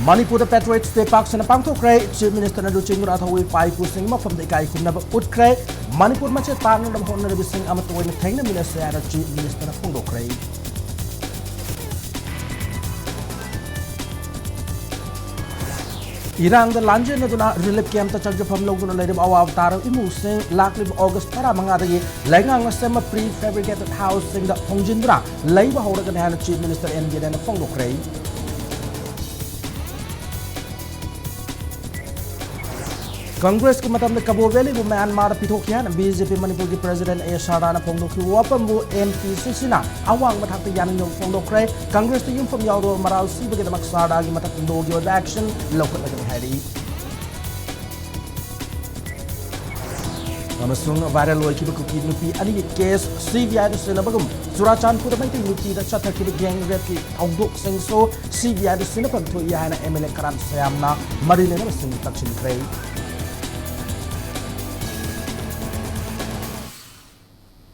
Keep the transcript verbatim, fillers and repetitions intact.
ꯃꯅꯤꯄꯨꯔꯗ Patriots Day ꯄꯥꯛ ꯁꯟꯅ ꯄꯥꯡꯊꯣꯛꯈ꯭ꯔꯦ꯫ Chief Minister ꯅ ꯂꯨꯆꯤꯡꯗꯨꯅ ꯑꯊꯧꯕ ꯏꯄꯥ ꯏꯄꯨꯁꯤꯡ ꯃꯐꯝꯗ ꯏꯀꯥꯏ ꯈꯨꯝꯅꯕ ꯎꯠꯈ꯭ꯔꯦ꯫ ꯃꯅꯤꯄꯨꯔ ꯃꯆꯦꯠ ꯇꯥꯅꯅꯕ ꯍꯣꯠꯅꯔꯤꯕꯁꯤꯡ ꯑꯃꯠꯇ ꯑꯣꯏꯅ ꯊꯦꯡꯅꯃꯤꯟꯅꯁꯦ ꯍꯥꯏꯅ Chief Minister ꯅ ꯐꯣꯡꯗꯣꯛꯈ꯭ꯔꯦ꯫ ꯏꯔꯥꯡꯗ ꯂꯥꯟꯖꯦꯟꯅꯗꯨꯅ relief camp ꯇ ꯆꯪꯖꯐꯝ ꯂꯧꯗꯨꯅ ꯂꯩꯔꯤꯕ ꯑꯋꯥꯕ ꯇꯥꯔꯕ ꯏꯃꯨꯡꯁꯤꯡ ꯂꯥꯛꯂꯤꯕ August ꯇꯔꯥꯃꯉꯥꯗꯒꯤ ꯂꯩꯉꯥꯛꯅ ꯁꯦꯝꯕ pre fabricated house ꯁꯤꯡꯗ ꯍꯣꯡꯖꯤꯟꯗꯨꯅ ꯂꯩꯕ ꯍꯧꯔꯒꯅꯤ ꯍꯥꯏꯅ Chief Minister ꯑꯦꯟ ꯕꯤꯔꯦꯟꯅ ꯐꯣꯡꯗꯣꯛꯈ꯭ꯔꯦ꯫ ꯀꯪꯒ꯭ꯔꯦꯁꯀꯤ ꯃꯇꯝꯗ ꯀꯕꯣ ꯚꯦꯂꯤꯕꯨ ꯃ꯭ꯌꯥꯟꯃꯥꯔꯗ ꯄꯤꯊꯣꯛꯈꯤ ꯍꯥꯏꯅ ꯕꯤ ꯖꯦ ꯄꯤ ꯃꯅꯤꯄꯨꯔꯒꯤ President ꯑꯦ ꯁꯥꯔꯗꯥꯅ ꯐꯣꯡꯗꯣꯛꯈꯤꯕ ꯋꯥꯐꯝꯕꯨ ꯑꯦꯝ ꯄꯤ ꯁꯤꯁꯤꯅ ꯑꯋꯥꯡꯕ ꯊꯥꯛꯇ ꯌꯥꯅꯤꯡꯗꯕ ꯐꯣꯡꯗꯣꯛꯈ꯭ꯔꯦ꯫ ꯀꯪꯒ꯭ꯔꯦꯁꯇ ꯌꯨꯝꯐꯝ ꯌꯥꯎꯗꯕ ꯃꯔꯥꯜ ꯁꯤꯕꯒꯤꯗꯃꯛ ꯁꯥꯔꯗꯥꯒꯤ ꯃꯊꯛ ꯂꯣꯒꯤ ꯑꯣꯏꯕ action ꯂꯧꯈꯠꯂꯒꯅꯤ ꯍꯥꯏꯔꯤ꯫ ꯑꯃꯁꯨꯡ viral ꯑꯣꯏꯈꯤꯕ ꯀꯨꯀꯤ ꯅꯨꯄꯤ ꯑꯅꯤꯒꯤ case ꯁꯤ ꯕꯤ ꯑꯥꯏꯗ ꯁꯤꯟꯅꯕꯒꯨꯝ ꯆꯨꯔꯥꯆꯥꯟꯄꯨꯔꯗ ꯃꯩꯇꯩ ꯅꯨꯄꯤꯗ ꯆꯠꯊꯈꯤꯕ gang rape ꯀꯤ ꯊꯧꯗꯣꯛꯁꯤꯡꯁꯨ ꯁꯤ ꯕꯤ ꯑꯥꯏꯗ ꯁꯤꯟꯅꯐꯝ ꯊꯣꯛꯏ ꯍꯥꯏꯅ ꯑꯦꯝ ꯑꯦꯜ ꯑꯦ ꯀꯔꯥꯟ ꯁꯌꯥꯝꯅ ꯃꯔꯤ ꯂꯩꯅꯕꯁꯤꯡ ꯇꯛꯁꯤꯟꯈ꯭ꯔꯦ꯫